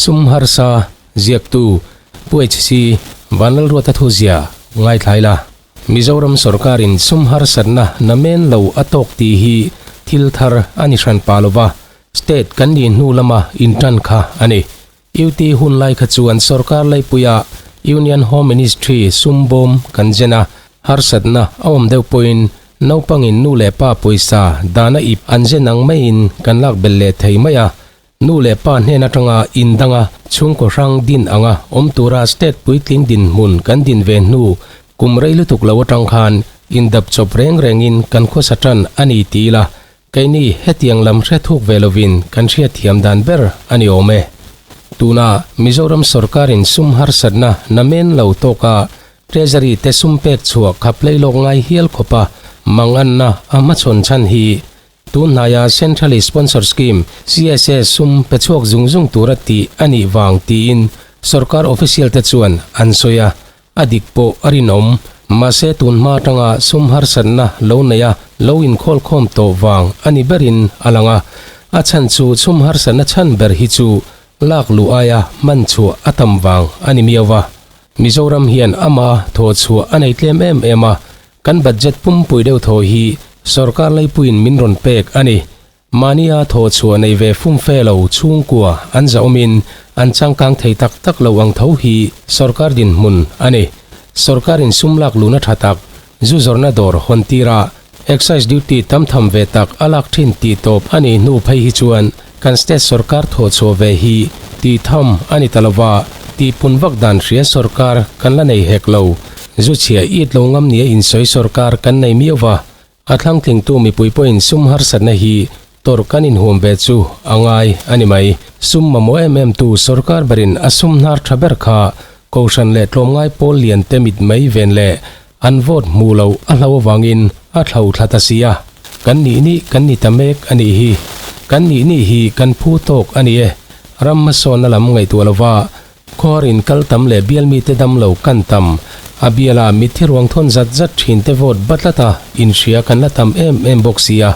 Sum harsa ziaktu Pu HC Vanlalruata thuzia ngaithlai la. Mizoram sorkarin sum harsatna namen lo a tawk tih hi thil thar a ni hran pah lova, state kan nih hnu lama intan kha a ni. UT hun lai kha chuan sorkar laipuia Union Home Ministry sum bawm kan zen a, harsatna a awm deuh pawhin naupangin nu leh pa pawisa dana ip an zen ang maiin kan lak belh leh thei mai a. Nu leh pa hnen atanga indanga chhungkaw hrang din anga awm tura state puitling dinhmun kan din ve hnu kum rei lutuk lo atang khan indap chawp reng rengin kan khawsa tan a ni ti ila Keini hetiang lam hre thuk ve lovin kan hriatthiam dan ber a ni awm e. Tuna Mizoram sorkarin sum harsatna namen lo tawka Treasury te sum pek chhuah khap leilawk ngai hial khawpa manganna a hmachhawn chhan hi tun hnaia Centrally Sponsored Scheme, CSS, sum pe chhuak zung zung tura tih a nih vang tiin sorkar official te chuan an sawi a. A dik pawh a rinawm, mahse tun hma atanga sum harsatna lo nei a lo inkhawlkhawm tawh vang a ni berin a lang a. A chhan chu sum harsatna chhan ber hi chu lak luh aia hman chhuah a tam vang a ni miau va. Mizoram hian ama thaw chhuah a nei tlem em em a, kan budget pumpui deuh thaw hi sorkar leipuiin min rawn pek a ni. Mahnia thaw chhuah nei ve fumfe lo chhungkua an zahawmin an changkang thei tak tak lo ang tho hi sorkar dinhmun a ni. Sorkarin sum lak luna tha tak, zu zawrhna dawr hawn tira excise duty tam tham ve tak a lak thin tih tawp a nih hnu phei hi chuan kan state sorkar thaw chhuah ve hi tih tham a ni ta lova, tih pun vak dan hria sorkar kan la nei hek lo. Zu chhia it lo ngam nia insawi sorkar kan nei miau va. A thlangtlingtu mipui pawhin sum harsatna hi tawrh kan inhuam ve chu a ngai a ni mai. Sum mamawh em em tu sorkar berin a sum hnar tha ber kha Kohhran leh tlawmngai pawl lian te mit mai ven leh an vote hmuh loh a hlo avangin a thlo thla ta si a. Kan nih nih kan ni ta mek a nih hi. Kan nih nih hi kan phu tawk a ni e. Ram hmasawnna lam ngaihtuah lova Khawr in kal tam leh bial mite dam lo kan tam. A biala mitthi ruang thawn zat zat thin te vote batlat a inhria kan la tam em em bawk sia.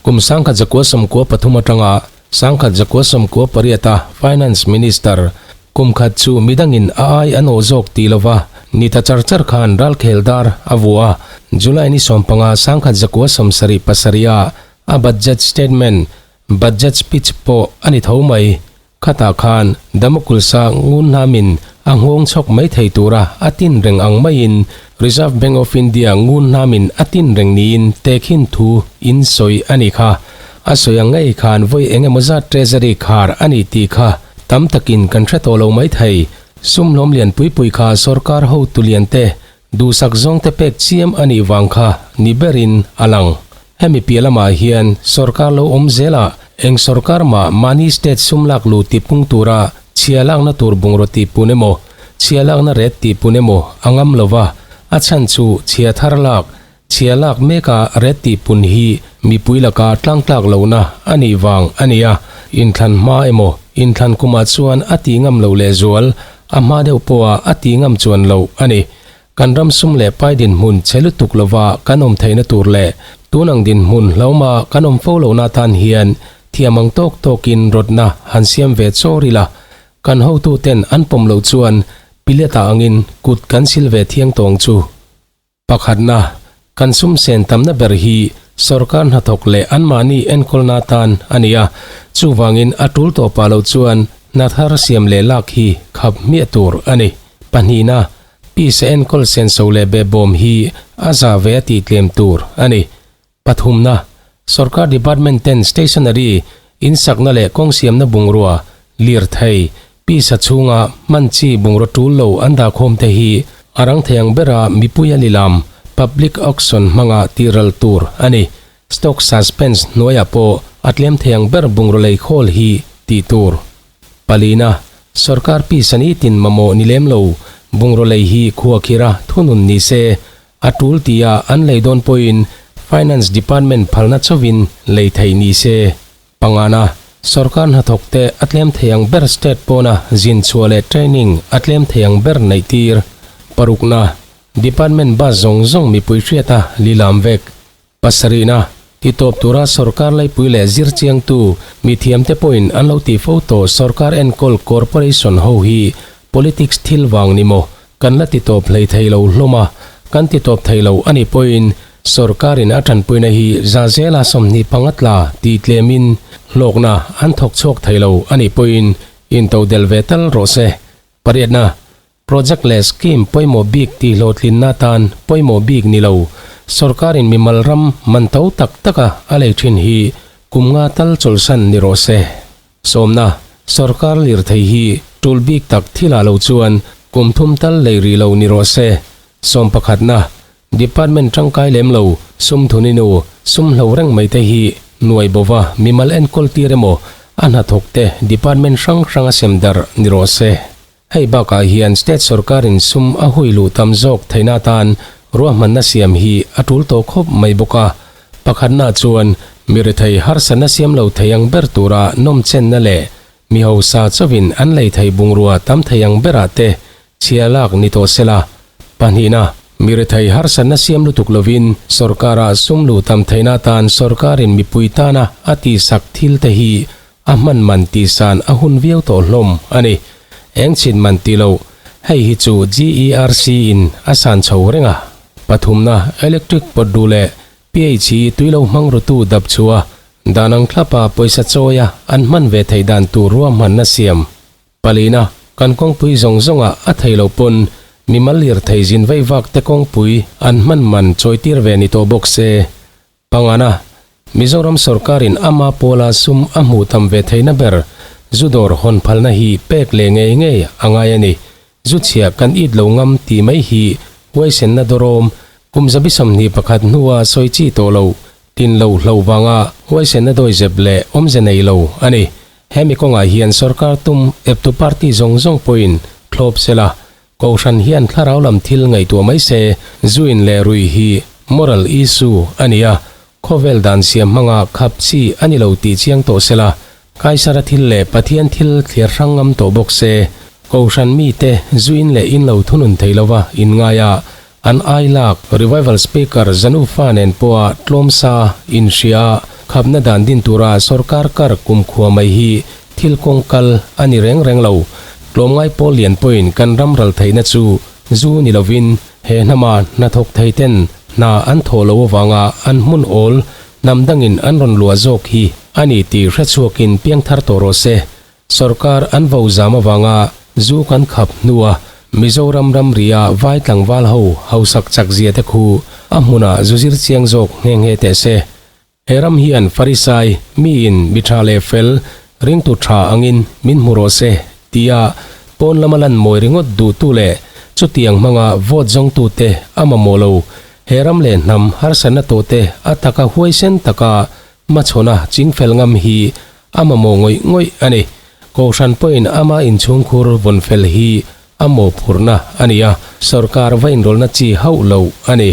Kum 1993 atanga 1998 a Finance Minister kum khat chu midangin a ai an awh zawk tih lova ni ta char char khan ralkhel dar a vuah a. July ni 15 1977 a a budget statement, budget speech pawh a ni tho mai. Khatah khan Damokulsa ngun hnamin a nghawng chhawk mai thei tura a tin reng ang maiin Reserve Bank of India ngun hnamin a tin reng niin tehkhin thu in sawi a nih kha. A sawi ang ngei khan vawi eng emaw zat Treasury khar a nih tih kha tam takin kan hre tawh lo mai thei. Sum hlawm lian pui pui kha sorkar hotu lian te duhsak zawng te pek chiam a nih vang kha ni berin a lang. Hemi piah lamah hian sorkar lo awm zelah eng sorkar mah mahni state sum lak luh tipung tura chhia lakna tur bungraw tihpun emaw, chhia lakna ret tihpun emaw a ngam lo va, a chhan chu chhia thar lak, chhia lak meka ret tihpun hi mipui laka tlangtlak lohna a nih vang a ni a, inthlan hma emaw inthlan kumah chuan a tih ngam loh lehzual, a hma deuh pawha a tih ngam chuan loh a ni. Kan ram sum leh pai dinhmun che lutuk lova kan awm theihna tur leh tun ang dinhmun hlauhma kan awm fo lohna atan hian thiam ang tawk tawkin rawtna han siam ve chawr ila, kan hotuten an pawm loh chuan Pileta angin kut kan sil ve thiang tawng chu. Pakhatna, kan sum sen tamna ber hi sorkar hnathawk leh anmahni enkawlna atan a ni a, chuvangin a tul tawh pah loh chuan hna thar siam leh lak hi khap hmiah tur a ni. Pahnihna, Pisa enkawl senso leh behbawm hi a za ve a tih tlem tur a ni. Pathumna, Sorkar department ten stationery, in sakna leh kawng siamna bungrua, lirthei, pisa chhunga hman chi bungraw tul lo an dahkhawm te hi a rang thei ang bera mipui a lilam, public auction, hmanga tih ral tur a ni. Stock suspense hnuaiah pawh a tlem thei ang ber bungraw lei khawl hi tih tur. Palina, Sorkar pisa nitin mamawh ni lem lo, bungraw lei hi khuakhira thunun ni se, a tul tia an lei dawn pawhin Finance Department phalna chauhin lei theih ni se. Pangana, Sorkar hnathawkte a tlem thei ang ber state pawna zin chhuah leh training a tlem thei ang ber neih tir. Parukna, Department bus zawng zawng mipui hriata lilam vek. Pasarihna. Titawp tura sorkar laipui leh zirchiangtu mithiamte pawhin an lo tih fo tawh sorkar enkawl corporation ho hi politics thil vang ni maw kan la titawp hlei thei lo hlawm a, kan titawp thei lo a nih pawhin sorkarin a tanpuina hi za zela 25 tla tih tlemin hlawkna an thawk chhuak thei lo a nih pawhin intodelh ve tal rawh se. Pariatna. Project leh scheme pawimawh bik tih hlawhtlinna atan pawimawh bik ni lo, sorkarin mimal ram man to tak taka a lei thin hi kum nga tal chawlhsan ni rawh se. Sawmna, Sorkar lirthei hi tul bik tak thilah lo chuan kum thum tal lei rih lo ni rawh se. Sawmpakhatna, Department tangkai lem lo, sum thuninu, sum hlo reng mai te hi nuai bova mimal enkawl tir emaw a hnathawk te department hrang hranga sem darh ni rawh se. Hei bakah hian state sorkarin sum a hui luh tam zawk theihna atan ruahmanna siam hi a tul tawh khawp mai bawk a. Pakhatna chuan mi rethei harsatna siam lo thei ang ber tura nawmchenna leh mi hausa chauhin an lei thei bungrua tam thei ang berah te chhia lak ni tawh sela. Pahnihna, mi rethei harsatna siam lutuk lovin sorkara sum luh tam theihna atan sorkarin mipui tana a tihsak thil te hi A hman man tihsan a hun viau tawh hlawm a ni. Eng chin man tih loh, hei hi chu GERC in a san chho reng a. Pathumna, electric pawt duh leh PH hi tui lo hmang rutu dap chhuah dan ang thlapa pawisa chawia an hman ve theih dan tur ruahmanna siam. Palina, kan kawngpui zawng zawngah a thei lo pawn mimal lirthei zin veivak te kawngpui an hman man chawitir ve ni tawh bawk se. Pangana, Mizoram sorkarin ama pawla sum a hmuh tam ve theihna ber zu dawr hawn phalna hi pek leh ngei ngei a ngai a ni. Zu chhia kan it lo ngam tih mai hi huaisenna dawrawm kum zabi 21 hnua sawi chi tawh lo, tin lo hlo vanga huaisenna dawizep leh awmze nei lo a ni. Hemi kawngah hian sorkar tum eptu party zawng zawng pawhin thlawp sela, Kohhran hian thlarau lam thil ngaihtuah mai se, zu in leh ruih hi moral issue a ni a, khawvel dan siam hmanga khap chi a ni lo tih chiang tawh se la, Kaisara thil leh Pathian thil thliar hrang ngam tawh bawk se, Kohhran mite zu in leh in lo thunun thei lova in ngai a, an ai lak Revival Speaker Zanufa nen pawha tlawmsa inhria a, khapna dan din tura sorkar kar kumkhua mai hi Thil kawng kal a ni reng reng lo. Tlawmngai pawl lian pawhin kan ram ral theihna chu zu ni lovin he hnama hnathawk thei ten hna an thawh lo avanga an hmun awl hnam dangin an rawn luah zawk hi a ni tih hrechhuakin piangthar tawh rawh se. Sorkar an vo zam avanga zu kan khap hnua Mizoram ramria vai tlangval ho hausak chak zia te khu a hmunah zu zir chiang zawk nghe nghe teh se. He ram hian Farisai miin mi tha leh fel, ringtu tha angin min hmu rawh se tia pawn lama lan mawi ringawt duhtu leh chutiang hmanga vote zawngtute a mamawh lo. He ram leh hnam harsatna tawhte a taka huaisen taka hmachhawna chingfel ngam hi a mamawh ngawih ngawih a ni. Kohhran pawhin ama inchhungkhur vawn fel hi a mawhphurhna a ni a, sorkar va inrawlhna chi hauh lo a ni.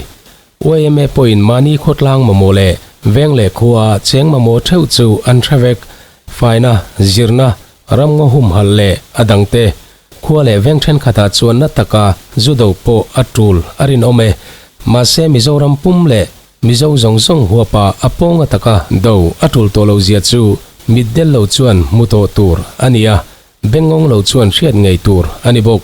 Yma pawhin mahni khawtlang mamawh leh veng leh khua cheng mamawh theuh chu an hre vek. Faina, zirna, ramngaw humhalh leh a dangte. Khua leh veng thenkhatah chuan na taka zu do pawh a tul a rinawm e. Mahse Mizoram pum leh Mizo zawng zawng huapa a pawnga taka do a tul tawh lo zia chu mitdel lo chuan hmu tawh tur a ni a, bengngawng lo chuan hriat ngei tur a ni bawk.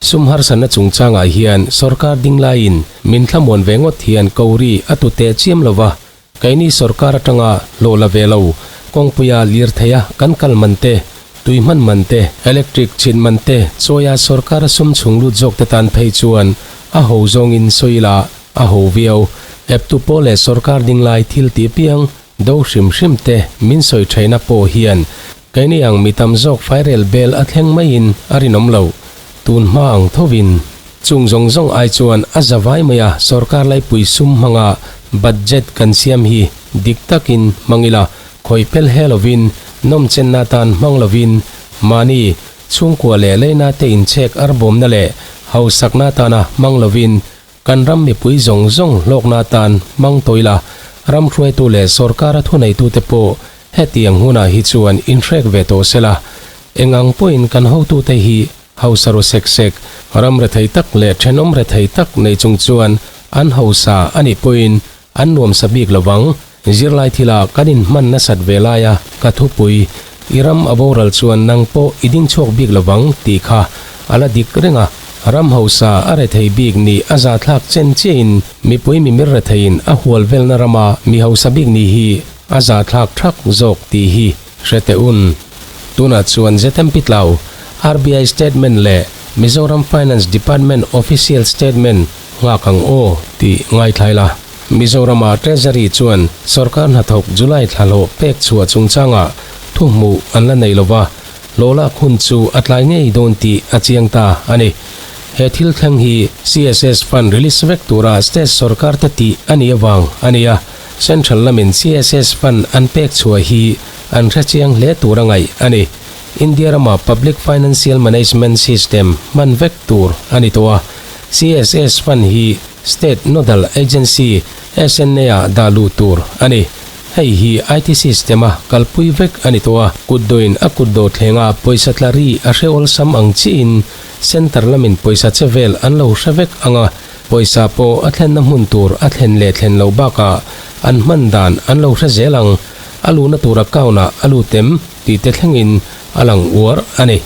Sum harsatna chungchangah hian sorkar ding laiin min thlamuan ve ngawt hian ko ri a tu teh chiam lo va, keini sorkar atanga hlawh la ve lo, kawngpuia lirtheia kan kal man te, tui hman man te, electric chhin man te chawia sorkara sum chhung lut zawk te tan phei chuan a ho zawngin sawi ila a ho viau. Eptu pawl leh sorkar ding lai thil tih piang do hrim hrim te min sawi thaihna pawh hian keini ang mi tam zawk fairel bel a thleng maiin a rinawm lo. Tun hma ang thovin chung zawng zawng ai chuan a za vai mai a sorkar laipui sum hmanga budget kan siam hi dik takin hmang ila, khawih pel he lovin, nawmchenna atan hmang lovin, mahni chhungkua leh leina te inchhek arbawmna leh hausakna atana hmang lovin Kan ram mipui zawng zawng hlawkna atan hmang tawh ila, ram hruaitu leh sorkara thuneitute pawh hetiang hunah hi chuan inhrek ve tawh sela. Eng ang pawhin kan hotute hi hausa ru sek sek, ram rethei tak leh thenawm rethei tak nei chung chuan an hausa a nih pawhin an nuamsa bik lovang. Zirlai thila kan inhman nasat ve laia ka thupui, I ram a boral chuan nang pawh i ding chhuak bik lovang tih kha a la dik reng a. Ram hausa a rethei bik nih a zathlak chen chiahin mipui mimir retheiin a hual velna rama mi hausa bik nih hi a zathlak thak zawk tih hi hre teh un. Tunah chuan ZMP Tlau, RBI statement leh Mizoram Finance Department official statement nghak ang aw tih ngaithlai la. Mizorama Treasury chuan sorkar hnathawk July thla hlawh pek chhuah chungchangah thu hmuh an la nei lova, hlawh lak hun chu a tlai ngei dawn tih a chiang ta a ni. He thil thleng hi CSS fund release vek tura state sorkar te tih a nih avang a ni a, central lamin CSS fund an pek chhuah hi an hre chiang hle tur a ngaih a ni. India rama Public Financial Management System hman vek tur a ni tawh a, CSS fund hi State Nodal Agency, SNA, ah dah luh tur a ni. Hei hi IT system a kalpui vek a ni tawh a, kutdawin a kutdawh thlenga pawisa tla ri a hre awlsam ang chiin Centre lamin pawisa che vel an lo hre vek ang a, pawisa pawh a thlenna hmun tur a thlen leh thlen loh bakah an hman dan an lo hre zel ang, a luhna tur account ah a lut em tih te thlengin a lang uar a ni.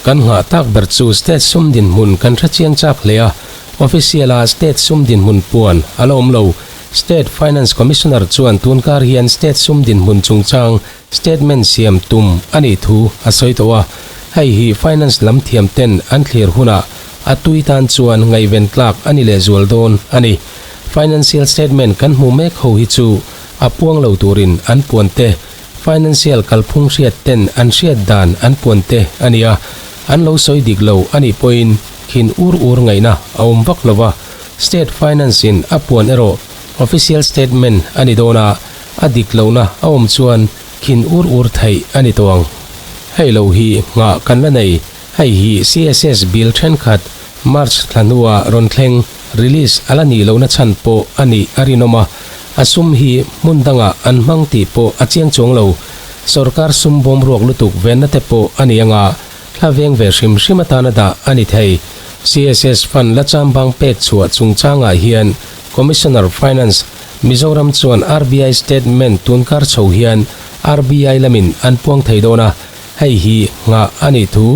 Kan nghah tak ber chu State sum dinhmun kan hre chiang chak hle a, Official-a State sum dinhmun puan a la awm lo. State Finance Commissioner chuan tunkar hian State sum dinhmun chungchang statement siam tum a nih thu a sawi tawh a. Hei hi Finance lam thiam ten an thlir hunah a tui tan chuan ngaihven tlak a ni lehzual dawn a ni. Financial statement kan hmuh mek ho hi chu a puang lo turin an puan te, Financial kalphung hriat ten an hriat dan an puan te a ni a, an lo sawi dik lo a nih pawhin khin ur ur ngaihna a awm vak lo va, State Finance in a puan erawh official statement a ni dawn a, a dik lohna a awm chuan khin ur ur theih a ni tawh ang. Hei lo hi nghah kan la nei, hei hi CSS bill thenkhat March thla hnua rawn thleng release a la nih lohna chhan pawh a nih a rinawm a, a sum hi hmun dangah an hmang tih pawh a chiang chuang lo. Sorkar sum bawm ruak lutuk venna te pawh a ni anga thla veng ve hrim hrim atana dah a ni thei. CSS Fund la chambang pek chhuah chungchangah hian Commissioner Finance, Mizoram chuan RBI statement tunkar chho hian RBI lamin an puang thei dawn a, hei hi nghah a nih thu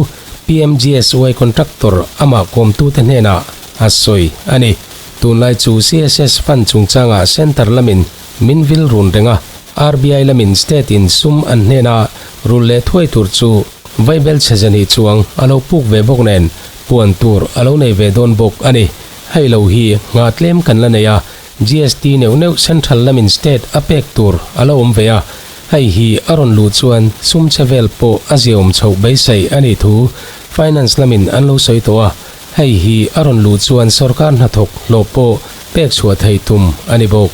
PMGSY contractor amah kawmtute hnenah a sawi a ni. Tunlai chu CSS Fund chungchangah Centre lamin min vil run reng a, RBI lamin State in sum an hnena rul leh thuai tur chu vaibel chhe zani chuang a lo puk ve bawk nen puan tur a lo nei ve dawn bawk a ni. Hei lo hi ngah tlem kan la nei a, GST neuh neuh Central lamin State a pek tur a la awm ve a, hei hi a rawn luh chuan sum che vel pawh a ziaawm chhoh beisei a nih thu Finance lamin an lo sawi tawh a, hei hi a rawn luh chuan sorkar hnathawk hlawh pawh pek chhuah thei tum a ni bawk.